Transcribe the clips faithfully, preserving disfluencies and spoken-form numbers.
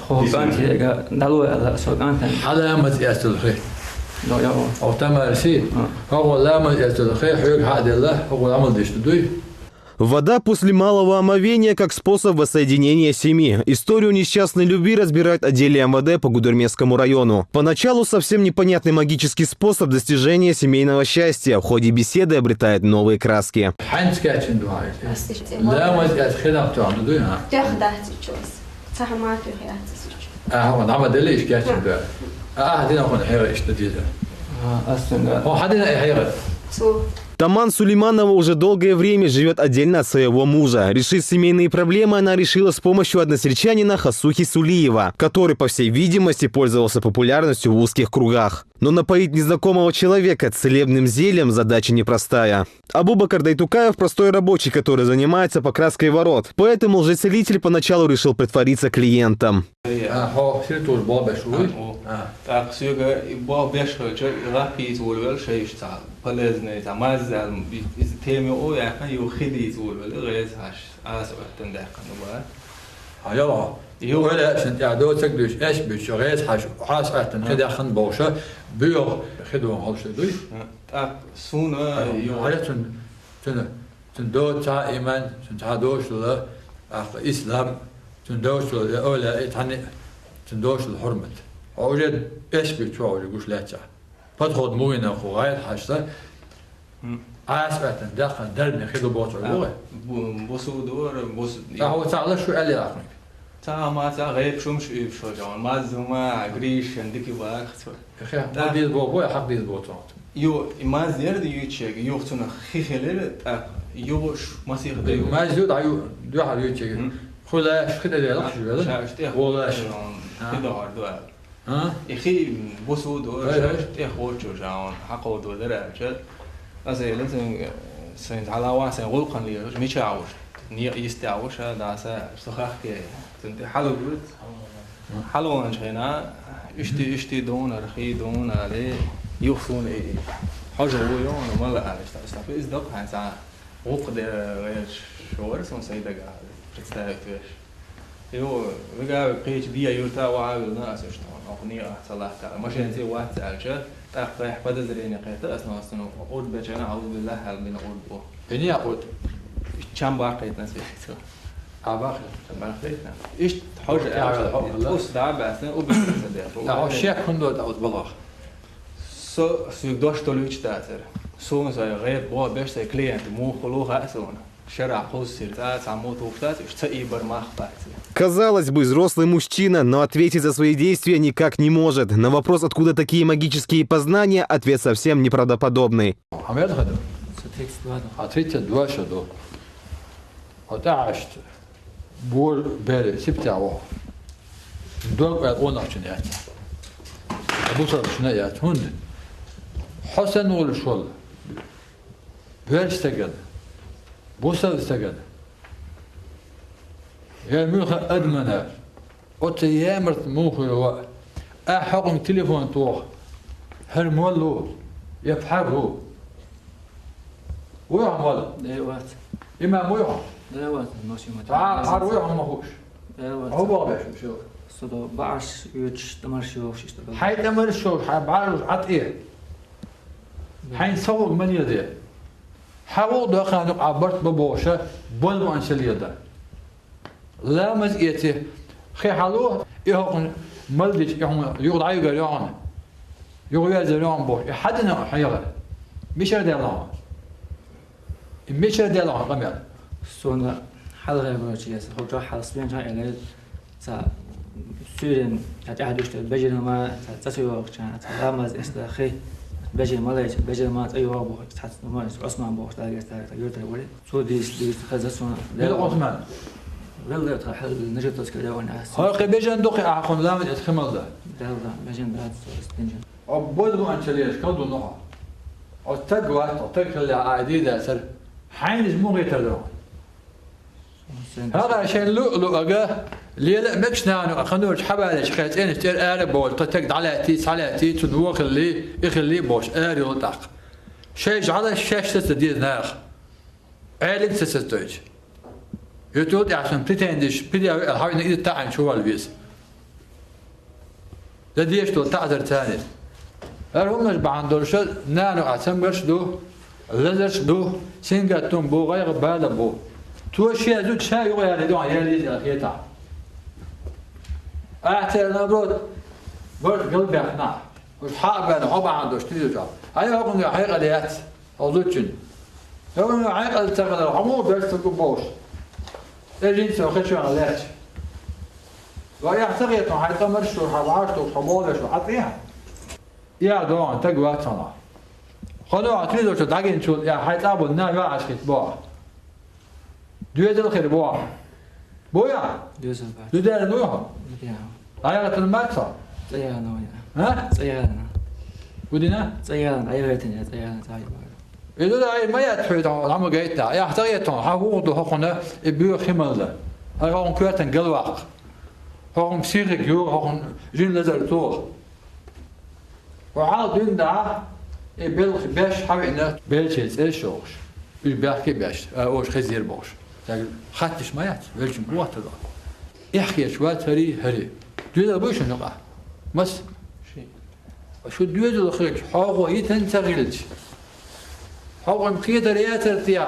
Хьо кӀант хьега, дӀало аьлла, со кӀант. Хьа ламаз эцул хи. До, я, о. Автомарси. А. Хьо ламаз эцул хи, хьоьга хьаделла, хьо Ӏамал деш дуй? Вода после малого омовения как способ воссоединения семьи. Историю несчастной любви разбирают отделе М В Д по Гудермесскому району. Поначалу совсем непонятный магический способ достижения семейного счастья в ходе беседы обретает новые краски. Хьанц качин дуай. Ас тиште. Ламаз эц хи дахтуан дуй, а? Тёх дахти чос. Цхьа хӀама тёх яц сич. А, хӀама дӀа ма делиш качин дуай. А, а, дина хун хьера ишта диза. А, ас тенга. Хо хьадина хьера. Цу. Таман Сулейманова уже долгое время живет отдельно от своего мужа. Решить семейные проблемы она решила с помощью односельчанина Хасухи Сулиева, который, по всей видимости, пользовался популярностью в узких кругах. Но напоить незнакомого человека целебным зельем — задача непростая. Абубакар Дайтукаев — простой рабочий, который занимается покраской ворот. Поэтому лжецелитель поначалу решил притвориться клиентом. А, хьо сир тур бо беш вуй? А, о. А. Так, сюга и бо беш хо, чё, и лапи из вулвел, шей, ишта полезный, там, мазал, из теми, о, я, хан, ю хиди из вулвел, гез хаш, ас оттан да, хан, ба. А, яла. Ю. Оля, сен, я, до цег душ, эш буш, гез хаш, ас оттан, хиди, хан, боша, буйо, хидо, холше дуй? Так, суна, ю. А, я, сен, сен, Цун до цхьа иман, цун цхьа дошла, ахка ислам, цун дошла, оля, и тхьани, цун дошла хурмат. Хьо уже эш бир чу уже гуш лаьца. Подход муина ху гӀайр хьашта. М. Ас атан дахан дарбин хилу боцу гугъе. Бу-, бусу дур, бусу. А хьо цхьа лаш шу али ахмик. Цхьа ма цхьа гӀеб шумш уьйб шо жаван. Маззума, Гришин, дики бакх цо. Хе, да. Ма диз бо, бо, хак диз бо цо. Ю, и маз ер да ючег, ю цуна хи хилер, так, ю ш масих да ю. Маз ю да ю, дуьхьал ючег. М. Хула шхида де лах швела. Ша, ште. Хула ш. А. Хида гар дуа. А? И хи бусу ду, ша, ште хочу жаун, хакъо ду дара, ча. Аз еле сен, сен талава сен гулкан ли, мича авуш. Ни исти авуш, а, даса, сухахке. Сен те халу гуд. Хьалонаш хӀена, ишти, ишти дон, архи дон, али, юхсун и. Хьожа ву ё, ну, мала али, что, что, из док, хай, са, гук де, веш, шор, сон сайдага, представить веш. Ё, вига, кич, бия, юрта, ва, вил, на, асо, что, ох, ни, а, салах, та, машин, зи, ва, цалча, так, так, подозрение, кайта, основа, основа, урд, бечана, аузу, биллах, ал, бин, урд, о. Бини, а, урд. Чам, ба, кайта, на, свет, А бахи. Бахи. Ишт хьожа, я, аьлла, хьо-, ус да баьсна, у бисса дер. А хьо шек хӀунда да оцу балагӀа? Со, соьга дош долуьйтуш дацара. Суна сай гӀерта боху беш сай клиент муха лу хаьа суна. Шера кхузза сира цӀа, цхьа муха тухуш дац, уьш ца ийбар мах бац. Казалось бы, взрослый мужчина, но ответить за свои действия никак не может. На вопрос, откуда такие магические познания, ответ совсем неправдоподобный. Хьан мел хадо? Со тридцать два ду. А, тридцать два ша ду. Хьо тӀаьхьашта бор бер сиптехь ваху. Дог аьлла къонахчун яц. Бусалбачун яц. ХӀунда? Хьо санна волуш волу боьрша стагана, бусалба стагана, я муьлхха адамана, оцу ямарт муха хир ваъ? Ахьа хьокхунга телефон тоха. ХӀара молла ву? Я пхьар ву? Вуй хьан молла? Э, вац. Имам вуй хьан? Э, вац, носим. Пхьар, пхьар вуй хьан ма хууш? Э, вац. Хьо боху беш? Со до баш оьцуш, тӀамарш йохуш иштта. Хьайн тӀамарш йохуш, хьайн бӀараш Ӏад э. Хьайн ца хӀуъа ма леладе. Хьан вукху доккхана юкъа барт бан бохуша, бозбуунчалла леладан. Ламаз эци, хи хьало, и хӀокхунна мал дича, и хьуна юха дӀаюгар йогӀана, юха везар йогӀана бохуш, и хьадина хьехар. Мичара делла хьо? И мичара делла хьо къамел? Суна хьалхе гочу яса, хӀокху хьал стенча эле, ца суьйрен, ца тӀаьхьа дуьшта бежина ма, ца, ца ца йогӀуча, ца ламаз эста хи, бежина ма лайча, бежина ма ца йогӀу боху, цхьацца ма, Ӏусман бохуш, дагеста, ца юртара вари. Цо дийс, дийс хеза суна. Мила Ӏусман? Велла тха хьал нажатас кара ван ас. Хьо кхе бежан дукхи ахьа хьуна ламаз эцхи мал да? Далла, бежан дац, цо эс бежан. Хьо бозбуунчалла еш кал ду нохьа. Хьо стаг вац, хьо стаг хилла а дийдацара. Хьайнаш муха гӀетар ду? ХӀара шайн луъ-луъага, лела а мегаш нахана а ханорчу хьабалеш хе цӀенаш тӀера ара а бовлу, тхан стаг дӀалаьттий, схьалаьттий, цунна вон хиллий, и хиллий а бохуш, ара йолу тӀаккха. Шайн жӀалаш шаьш саца деза наха. Ӏелиг ца сацдойтуш. Ютул тӀехь шун претензеш, пидеви аьлла, хьавина иза таӀан чувалла веза. Дан деш долу таӀзар царна. ХӀара хӀуманаш бахьана долуш нана а цамгарш ду, лазарш ду, сингаттам бу, гӀайгӀа-бала бу. Цо шен зуда ша юкъа яьлла ду, яьлла иза хетахь. Ахьа церан наоборот, барт галбаьхна. Уьш хьа а баьлла, хьо бахьана долуш тидира чохь. Хьан хӀокхуьнга хьекъал яц? Хьо зудчун. Хьо хьекъал ца хилар, хьо муха беш ца гу бохуш? Тхе жин ца хечойн лаьтташ. Ва яхь ца хетахь, хьайн цӀа марш шу, хьан вӀаш ду, хьан болу шу, хьан тӀе. Я догӀан, таг вац хьуна. Хьо нохьа тидочу дӀагинчул, я хьайн цӀа бу, на ваьӀаш хит боху. Доьзал хир боху. Бу я? Доьзал бац. Дуьдеран ву хьо? Я. Айгатан бац хьо? ЦӀа яна ву я. А? ЦӀа яна. Гудина? ЦӀа яна, айгатан я, цӀа яна, цӀа яна. И ду дай ма яц хьуьйтахь, хьама гайтахь. Яхь ца гайтахь, хьан хӀух ду хӀокхуна, и боьха хи малла. Хьан хӀокхун коьртан галваккха. ХӀокхун психик ю, хӀокхун жин лазар цо. Ва хьал дуьйна дахьа, и белхи беш хьавиъна, белчийн цӀе шовгӀуш. Уьш бехке беш, а, оша хезира бохуш. Дагахь хатташ ма яц, велчун гуттар а. Эхь хеташ вац хӀари, хӀари. Дуьйна буй шуна юкъа? Мас? Ши. Шу доьзал хилча, хьо гӀо йитина ца хилча, хьо гӀо кхетар яцар те,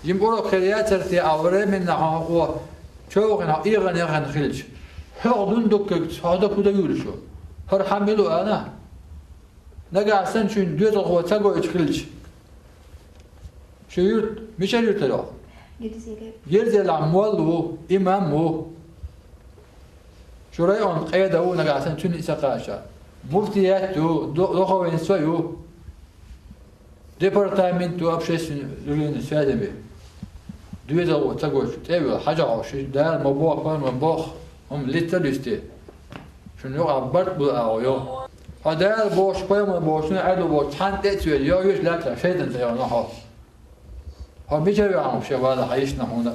жима урок хир яцар те, а временно хьо гӀо човхина, хьо эгӀан яхана хилча, хьо гӀо дун дуккхагца, хьо дан хӀу дан вуьйлуш ву? ХӀара хьан мила ву ана? Нагахь санна шуьнан доьзал гӀо ца гойтуш хилча, шу юрт, мичара юртара ву? Гирзеле. Гирзелахь молла ву, имам ву. Шу район къеда ву нагахь санна, цуьнан и ца кхача. Муфтият ю, до-, духовенство ю. Департамент ю общественной связями. Доьзал гӀо ца гойтуш, тӀе а вуьйлуш, хьажа хьо, ши Дала ма боху, ма боху, хӀума листа а листе. Шуна юкъахь барт бу агӀо йо. Хьо Дала бохуш, пайхамар бохуш, шуна Ӏедал бохуш, цхьаьна тӀе а ца веъча, йо, вуьш лаьттара шайтан тӀе йогӀу хьо. Хьо мичара ваьхьа шен вала хьан йишна хьуна?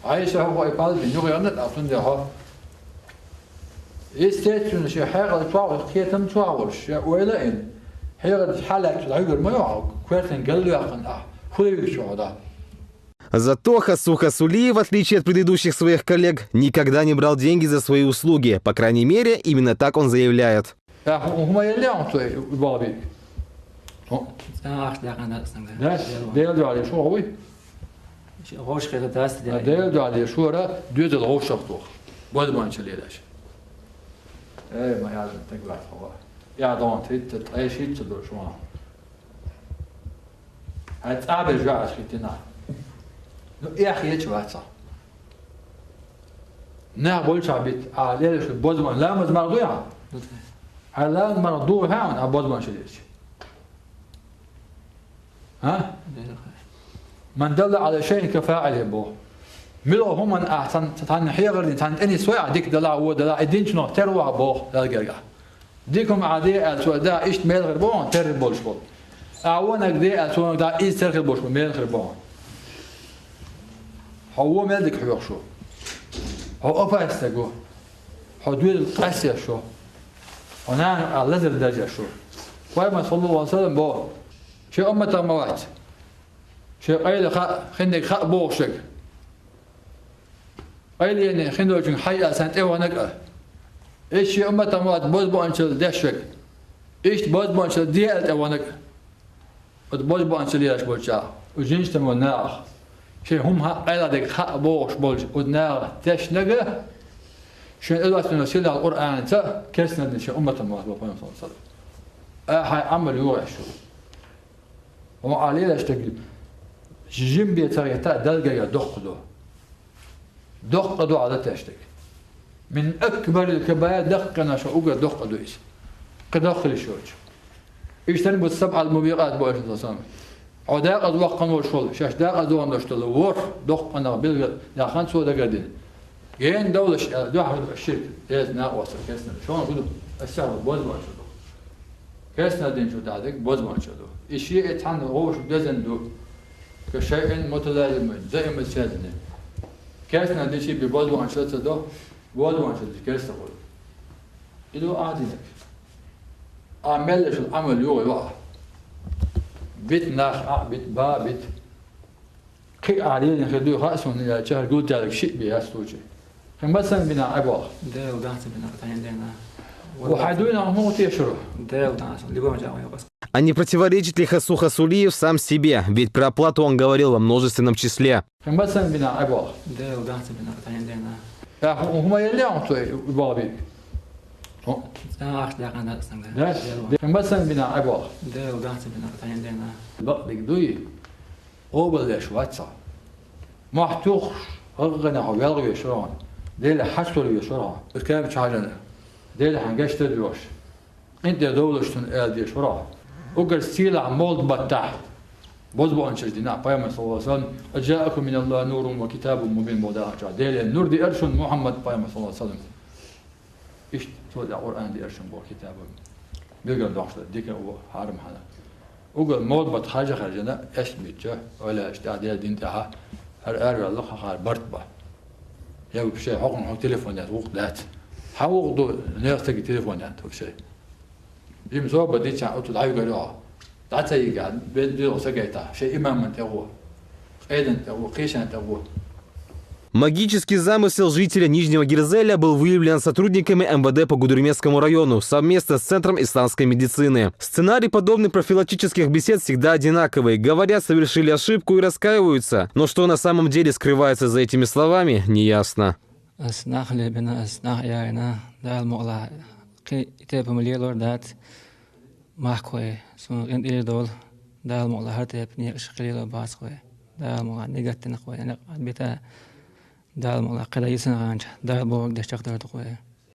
Хьан йиша хьо и палбин юхайогӀна тӀаккха цундела хьо. Естественно, шен хьекъал чохь, кхетам чохь волуш, шен ойла а йина, хьекъалца хьалаьцна хьуьгур ма ю хьо, коьртан галваьккхина ахь, хӀун вуьгу чохь дан? Зато Хасу Хасулиев, в отличие от предыдущих своих коллег, никогда не брал деньги за свои услуги. По крайней мере, именно так он заявляет. Ах, хӀума елла хьуна цо и балби? ЦӀа ахча даккхана дац сан. Дас, Дела дуьхьа шу гӀо вуй? Ши гӀош хила дац, Дела. Дела дуьхьа шура доьзал гӀовшах туху. Бозбанча лелаш. Эй, ма яздина таг вац хьо. Я дон титта, ткъе шийтта долуш ван. Хьайн цӀа бер жоьӀаш хӀиттина. Ну, эхь ечу вацахь. Нах болчахь бит, а лелаш бозбан, ламаз мара дуй хьан? Хьайн ламаз мара дуй хьан, а бозбан шу дечи? А? Ман далла Ӏала шайин ка фаӀилихи боху. Мила хӀуманна ахь цхьан, цхьанна хьехар дина, цхьанна тӀе нисвой ахь, дика далахь, вон далахь, и динчунах тера ваха боху, Далла гергахь. Дика хӀума ахь де аьлла, цо да, иштта мел хир бу хьуна, терра болуш болу. Ахь вонаг де аьлла, цо да, иза терра хир болуш бу, мел хир бу хьуна. Хьо вон мел дика хьоьхуш ву. Хьо опасный стаг ву. Хьо доьзал къасъеш ву. Хьо нана а лазар даржеш ву. Пайхамар, саллаллаху алейхи ва саллям, боху: шен умматах ма вац. Шен къайла хаа, хиндерг хаа бохуш верг. Къайлене хиндолчуьнга хьайа сан тӀе ванаг а. Иштта шен умматах ма вац бозбуунчалла деш верг. Иштта бозбуунчалла де аьлла тӀе ванаг а. Оцу бозбуунчалла еш болчохь, оцу жинаш тан вон нахах. Шен хӀума хаа, къайла дерг хаа бохуш болчу оцу нахах тешнаг а, шен Эластано сийлахь Къуръанаца керстанан шен умматах ма вац боху Пайхамар, саллаллаху алейхи ва саллям. Ахьа хьайн Ӏамал йогӀеш шу. Хьо Ӏа лелаш дерг жима бен ца хетахь, Далла гергахь доккха ду. Доккха ду Ӏа латеш дерг. Мин акбарил кабаир, даккхий къинош уггар доккха ду иза. Кхин доккха хила йиш йоцуш. Иштта бу сабъал мубикъат бохуш сан. Хьо декъаза воккхун волуш волу, шаьш декъаза догӀун долуш долу ворхӀ доккха къинах билггал яхана цо дагардина. Гена довлаш аьлла, дуьхьал ширк, Делаца накъосталла керстанан. Шуна хӀун ду? Аса хьо бозбуунчалла ду. Керстанал динчу тӀехь дерг бозбуунчалла ду. И шен и цхьанна вовшах дезна ду. Ка шайъин муталазимин, даиман ца дина. Керстанал дичи бен бозбуунчалла ца до, бозбуунчалла дичи керста хуьлу. И ду ахь динарг. Ахь мел дешал Ӏамал йогӀу йоӀа. Бит нах а, бит ба, бит. Кхин а лелийна хир дуй хаьа суна, я чӀагӀар гулдаьлларг шиъ бен яц лучи. Кхин масан бина Ӏа боху? Дела дац бина, тхьайна дена. Вахьайдуйна мугътешуру. Дел дас, любой жагъа йокъас. А не противоречит ли Хасу Хасулиев сам себе? Ведь про оплату он говорил во множественном числе. Химбасан бина айбол. Дел дас бина тайндена. Я хумаялле он той болби. Ах дагъана снага. Да? Химбасан бина айбол. Дел дас бина тайндена. Бакъдик дуй. Обаллеш ваца. Махтух гъагъана хо велгъ вешурон. Дела хасур вешурон. Кам чалана. Дела хангаш тадвош. Инте довлуштун эл дешура. Угар сила молд баттах. Боз бо анчаш дина пайгамбар саллаллаху алейхи ва саллям. Аджаакум мин Аллах нурун ва китабун мубин бода ача. Дела нур ди аршун Мухаммад пайгамбар саллаллаху алейхи ва саллям. Ишт цо да Къуръан ди аршун бо китабун. Билган дохшда дика у харам хана. Угар молд бат хажа харжана эс митча. Ола ишта дела дин таха. Хар ар валла хар барт ба. Я вообще хокъун хок телефон ят вук дат. Ха вук ду нерстаги телефон ят вообще. Им зоба дича оту дайгар йо. Дата ига бен ди оса гайта. Ше имаман тагу. Эден тагу, кишан тагу. Магический замысел жителя Нижнего Герзеля был выявлен сотрудниками М В Д по Гудермесскому району совместно с Центром исламской медицины. Сценарий подобных профилактических бесед всегда одинаковый. Говорят, совершили ошибку и раскаиваются. Но что на самом деле скрывается за этими словами, неясно. Аснах лебена, аснах яйна, дал мугъла. Хи ите памлиелор дат. Махкой, сун ин ирдол. Дал мугъла хар теп ни шхилило бас кой. Дал мугъла негаттен кой. Ана бита дал мугъла къада исан ганч. Дал бог дешчак дард кой.